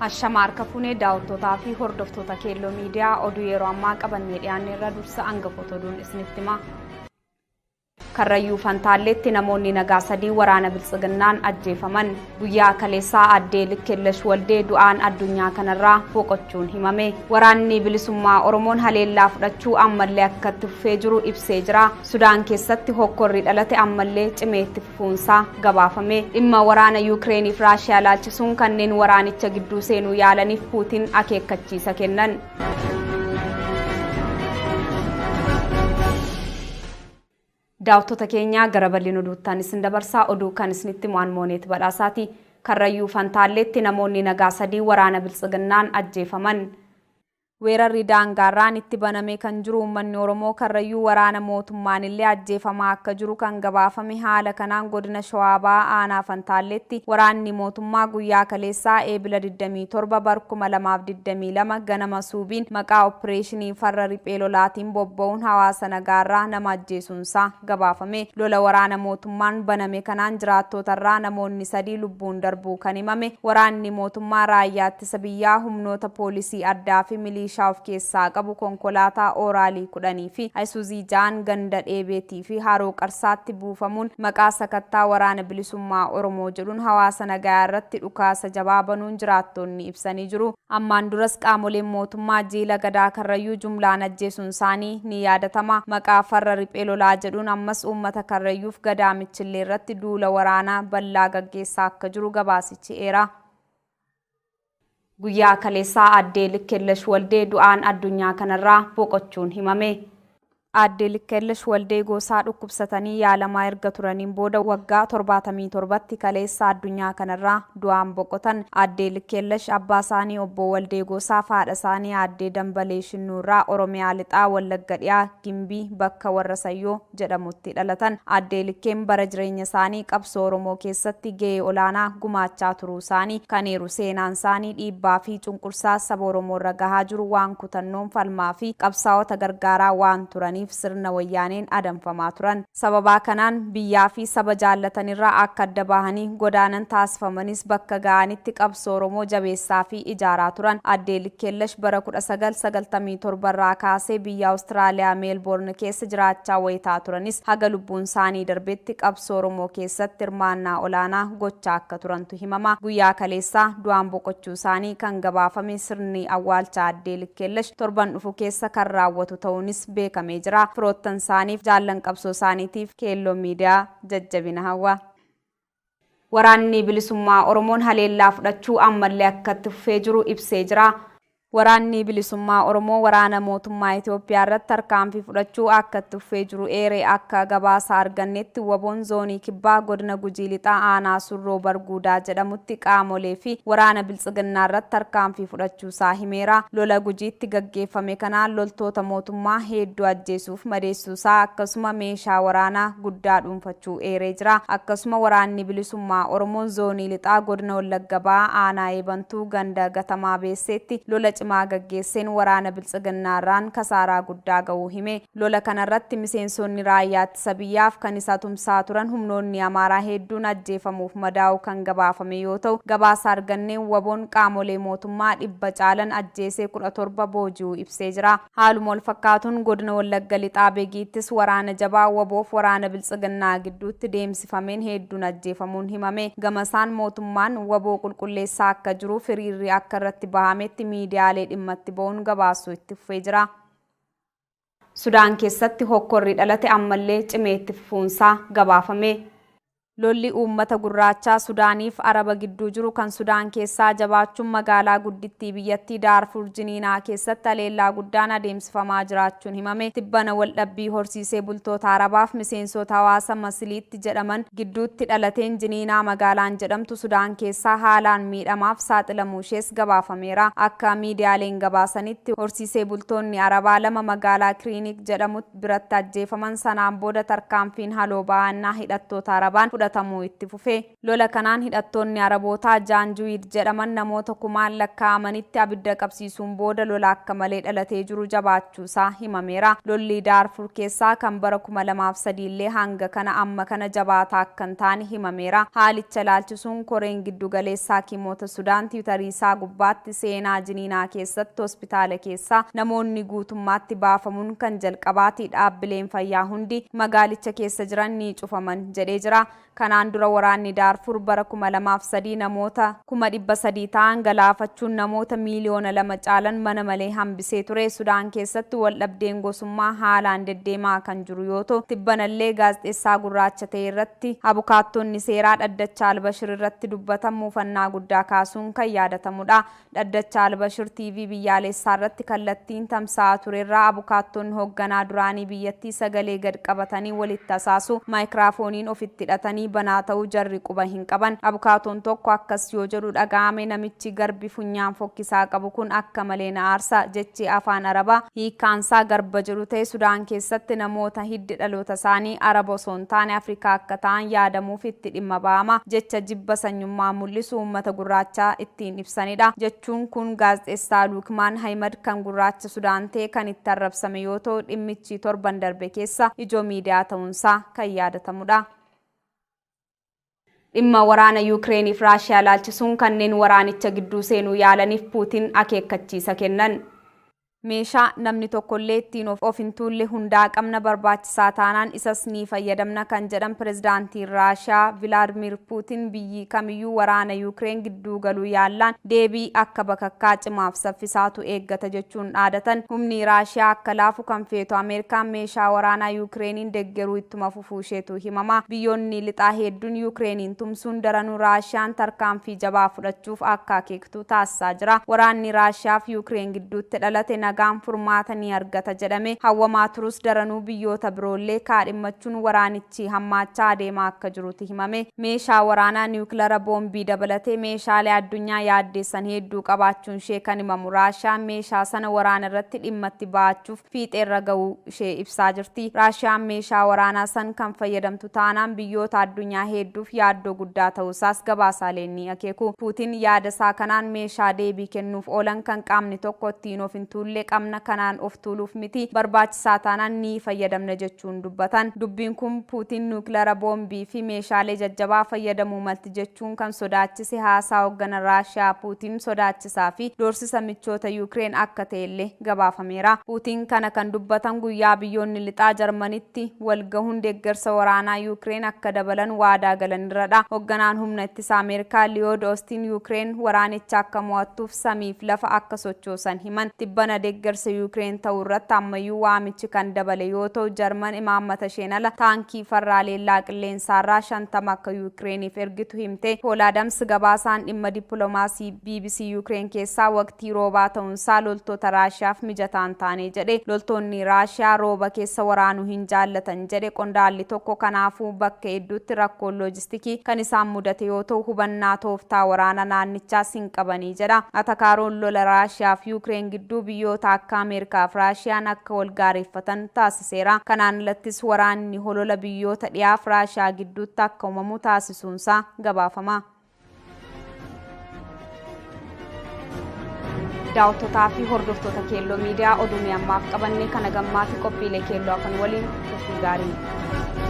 Ashama harka fuunee daawwattootaa fi hordoftoota Keelloo Miidiyaa oduu yeroo ammaa qabannee dhiyaanne irra dursa hangafoota oduun isinitti hima. Karrayyuu Fantaalleetti namoonni nagaa sadii waraana biltsiginnaan ajjeefaman. Guyyaa kaleessaa addee Likkeellash Waldee du'aan addunyaa kanarraa boqochuun himame. Waraanni bilisummaa Oromoon haleellaa fudhachuu ammallee akka itti fufee jiru ibsee jira. Sudaan keessatti hokkorri dhalate ammallee cimee itti fufuunsaa gabaafame. Dhimma waraana Yukireeniif Raashiyaa ilaalchisuun kanneen waraanicha gidduu seenuu yaalaniif Puutiin akeekkachiisa kennan. Daawwattoota keenyaa gara bal'ina oduuttaan isin dabarsaa oduu kan isinitti mo'an Mooneet Badhaasaati. Karrayyuu Fantaalleetti namoonni nagaa sadii waraana biltsiginnaan ajjeefaman. Weerarri daangaarraan itti baname kan jiru uummanni Oromoo Karrayyuu waraana mootummaan illee ajjeefamaa akka jiru kan gabaafame haala kanaan godina Shawaa Bahaa aanaa Fantaalleetti waraanni mootummaa guyyaa kaleessaa eebila 27 bar 2022 ganama suubiin maqaa opereeshinii farra riphee lolaatiin bobba'uun hawaasa nagaarraa nama ajjeesuunsaa gabaafame. Lola waraana mootummaan baname kanaan jiraattootarraa namoonni sadii lubbuun darbuu kan himame waraanni mootummaa raayyaa ittisa biyyaa humnoota poolisii addaa fi milishaa of keessaa qabu konkolaataa Ooraalii 10 fi Ayisuuzii 6 ganda dheebeetii fi Haroo Qarsaatti buufamuun maqaa sakattaa waraana bilisummaa Oromoo jedhuun hawaasa nagaa irratti dhukaasa jabaa banuun jiraattonni ibsanii jiru. Ammaan duras qaamoleen mootummaa jiila gadaa Karrayyuu jumlaan ajjeesuun isaanii ni yaadatama. Maqaa farra riphee lolaa jedhuun ammas uummata Karrayyuuf gadaa Michillee irratti duula waraanaa bal'aa gaggeessaa akka jiru gabaasichi eera. Guyyaa kaleessaa addee Likkeellash Waldee du'aan addunyaa kanarraa boqochuun himame. Addee Likkeellash Waldee gosaa dhukkubsatanii yaalamaa erga turaniin booda waggaa 77tti kaleessa addunyaa kanarraa du'aan boqotan. Addee Likkeellash abbaa isaanii obbo Waldee Gosaa fi haadha isaanii addee Dambalee Shinnuurraa Oromiyaa Lixaa Wallagga Dhiyaa Gimbii bakka warra Sayyoo jedhamutti dhalatan. Addee Likkeen bara jireenya isaanii qabsoo Oromoo keessatti gahee olaanaa gumaachaa turuu isaanii kan eeru seenaan isaanii dhiibbaa fi cunqursaa saba Oromoo irra gahaa jiru waan kutannoon falmaa fi qabsaa'ota gargaaraa waan turaniif sirna wayyaaneen adamfamaa turan. Sababaa kanaan biyyaa fi saba jaallatanirraa akka adda bahanii godaanan taasifamanis bakka ga'anitti qabsoo Oromoo jabeessaa fi ijaaraa turan. Addee Likkeellash bara 1997 irraa kaasee biyya Awustiraaliyaa Meelboorn keessa jiraachaa wayitaa turanis haga lubbuun isaanii darbetti qabsoo Oromoo keessatti hirmaannaa olaanaa gochaa akka turantu himama. Guyyaa kaleessaa du'aan boqochuu isaanii kan gabaafame sirni awwaalcha addee Likkeellash torban dhufu keessa kan raawwatu ta'uunis beekamee jira. Firoottan isaaniif jaallan qabsoo isaaniitiif Keelloo Miidiyaa jajjabina hawwa. Waraanni bilisummaa Oromoon haleellaa fudhachuu ammallee akka itti fufee jiru ibsee jira. Waraanni bilisummaa Oromoo waraana mootummaa Itoophiyaa irratti tarkaanfii fudhachuu akka itti fufee jiru eeree akka gabaasa argannetti waboon zoonii kibbaa godina Gujii Lixaa aanaa Surroo Barguudaa jedhamutti qaamolee fi waraana biltsiginnaa irratti tarkaanfii fudhachuusaa himeera. Lola Gujiitti gaggeeffame kanaan loltoota mootummaa hedduu ajjeesuuf madeessuusaa akkasuma meeshaa waraanaa guddaa dhuunfachuu eeree jira. Akkasuma waraanni bilisummaa Oromoon zoonii lixaa godina Wallagga Bahaa aanaa Eebantuu ganda Gatamaa Beesseetti lola cimaa gaggeesseen waraana biltsiginnaarraan kasaaraa guddaa ga'uu hime. Lola kanarratti miseensonni raayyaa ittisa biyyaaf kan isa tumsaa turan humnoonni Amaaraa hedduun ajjeefamuuf madaa'u kan gabaafame yoo ta'u gabaasa arganneen waboon qaamolee mootummaa 100 caalan ajjeesee 17 booji'uu ibsee jira. Haaluma wal fakkaatuun godina Wallagga Lixaa Beegiittis waraana jabaa waboof waraana biltsiginnaa gidduutti deemsifameen hedduun ajjeefamuun himame. Gamasaan mootummaan waboo qulqulleessaa akka jiru hiriirri akka irratti bahametti miidiyaalee dhimma itti ba'uun gabaasuu itti fufee jira. Sudaan keessatti hokkorri dhalate ammallee cimee itti fufuunsaa gabaafame. Lolli uummata gurraachaa Sudaaniif Araba gidduu jiru kan Sudaan keessaa jabaachuun magaalaa guddittii biyyattii Daarfur Jiniinaa keessatti haleellaa guddaan adeemsifamaa jiraachuun himame. Tibbana waldhabbii horsiisee bultoota Arabaaf miseensota hawaasa Masiliitti jedhaman gidduutti dhalateen Jiniinaa magaalaan jedhamtu Sudaan keessaa haalaan miidhamaaf saaxilamuu ishees gabaafameera. Akka miidiyaaleen gabaasanitti horsiisee bultoonni Arabaa lama magaalaa Kiriinik jedhamu biratti ajjeefaman sanaan booda tarkaanfiin haloo ba'annaa hidhattoota Arabaan fudhatamuu itti fufe. Lola kanaan hidhattoonni Arabootaa Jaanjuwiid jedhaman namoota kumaan lakkaa'amanitti abidda qabsiisuun booda lola akka malee dhalatee jiru jabaachuusaa himameera. Lolli Daarfur keessaa kan bara 2003 illee hanga kana amma kana jabaataa akka hin taane himameera. Haalicha ilaalchisuun koreen giddu galeessaa hakiimota Sudaan tiwutarii isaa gubbaatti seenaa jiniinaa keessatti hospitaala keessaa namoonni guutummaatti baafamuun kan jalqabaati. Dhaabbileen fayyaa hundi magaalicha keessa jiran ni cufaman jedhee jira. Kanaan dura waraanni Daarfur bara 2003 namoota 300,000 ta'an galaafachuun namoota 2 miiliyoona caalan mana malee hambisee ture. Sudaan keessatti wal dhabdeen gosummaa haalaan deddeemaa kan jiru yoo ta'u, tibbanallee gaazexeessaa gurraacha ta'e irratti abukaattonni seeraa dhaddacha Albashir irratti dubbatan muufannaa guddaa kaasuun kan yaadatamudha. Dhaddacha Albashir TV biyyaalessaa irratti kallattiin tamsa'aa turerraa abukaattonni hoogganaa duraanii biyyattii sagalee gad qabatanii walitti tasaasu maayikiraafooniin ofitti hidhatanii banaa ta'uu jarri quba hin qaban. Abukaatoon tokko akkas yoo jedhu dhaga'ame, "Namichi garbi funyaan fokkisaa qabu kun akka malee na aarsa," jechi afaan Arabaa hiikkaansaa garba jedhu ta'e Sudaan keessatti namoota hiddi dhaloota isaanii Araba osoo hin taane Afrikaa akka ta'an yaadamuuf itti dhimma ba'ama. Jecha jibba sanyummaa mul'isu uummata gurraachaa ittiin ibsanidha. Jechuun kun gaazexeessaa Luukmaan Haymad kan gurraacha Sudaan ta'e kan itti arrabsame yoo ta'u, dhimmichi torban darbe keessa ijoo miidiyaa ta'uunsaa kan yaadatamudha. Dhimma waraana Yukireeniif Raashiyaa ilaalchisuun kanneen waraanicha gidduu seenuu yaalaniif Puutiin akeekkachiisa kennan. Meeshaa namni tokkollee ittiin of hin tuulle hundaa qabna, barbaachisaa taanaan isas ni fayyadamna kan jedhan pirezidaantiin Raashiyaa Vilaadimir Puutiin, biyyi kamiyyuu waraana Yuukireen gidduu galuu yaallaan deebii akka bakakkaa cimaaf saffisaatu eeggata jechuun dhaadatan. Humni Raashiyaa akka laafu kan feetu Ameerikaan meeshaa waraanaa Yuukireeniin deeggaruu ittuma fufuu isheetu himama. Biyyoonni lixaa hedduun Yuukireeniin tumsuun daranuu Raashiyaan tarkaanfii jabaa fudhachuuf akka akeektu taasisaa jira. Waraanni Raashiyaa fi Yuukireen gidduutti dhalate nagaan furmaata ni argata jedhame hawwamaa turus, daranuu biyyoota biroollee kaadhimmachuun waraanichi hammaachaa adeemaa akka jirutti himame. Meeshaa waraanaa niwukilara boombii dabalatee meeshaalee addunyaa yaaddeessan hedduu qabaachuun ishee kan himamu Raashiyaan meeshaa sana waraana irratti dhimma itti ba'achuuf fiixeerra gahuu ishee ibsaa jirti. Raashiyaan meeshaa waraanaa san kan fayyadamtu taanaan biyyoota addunyaa hedduuf yaaddoo guddaa ta'uusaas gabaasaaleen ni akeeku. Puutiin yaada isaa kanaan meeshaa deebii kennuuf oolan kan qaamni tokko ittiin of hin tuulle qabna, kanaan of tuuluuf miti, barbaachisaa taanaan ni fayyadamna jechuun dubbatan. Dubbiin kun Puutiin niwukilara boombii fi meeshaalee jajjabaa fayyadamuu malti jechuun kan sodaachise haasaa hoogganaa Raashiyaa Puutiin sodaachisaa fi doorsisa michoota Yuukireen akka ta'ellee gabaafameera. Puutiin kana kan dubbatan guyyaa biyyoonni lixaa Jarmanitti wal gahuun deeggarsa waraanaa Yuukireen akka dabalan waadaa galanirradha. Hoogganaan humna ittisa Ameerikaa Liyood Oostiin Yuukireen waraanicha akka mo'attuuf samiif lafa akka sochoosan himan. Tibbana deeggarsa Yuukireen ta'uu irratti ammayyuu waamichi kan dabale yoo ta'u, Jarman imaammata isheen ala taankii farra haleellaa qilleensaarraa 50 akka Yuukireeniif ergitu himte. Pool Adams gabaasaan dhimma dippiloomaasii BBC Yuukireen keessaa waqtii roobaa ta'uunsaa loltoota Raashiyaaf mijataa hin taane jedhe. Loltoonni Raashiyaa rooba keessa waraanuu hin jaallatan jedhe qondaalli tokko. Kanaafuu bakka hedduutti rakkoon loojistikii kan isaan mudate yoo ta'u, hubannaa tooftaa waraana naannichaas hin qabanii jedha. Atakaaroon lola Raashiyaa fi Yuukireen gidduu biyyoota akka Ameerikaa fi Raashiyaan akka wal gaareeffatan taasiseera. Kanaan alattis waraanni holola biyyoota dhiyaaf Raashiyaa gidduutti akka uumamu taasisuunsaa gabaafama. Daawwattotaa fi hordoftoota Keelloo Miidiyaa, oduu ammaaf qabanne kana gammaa fi qophiilee Keelloo hafan waliin turtii gaarii.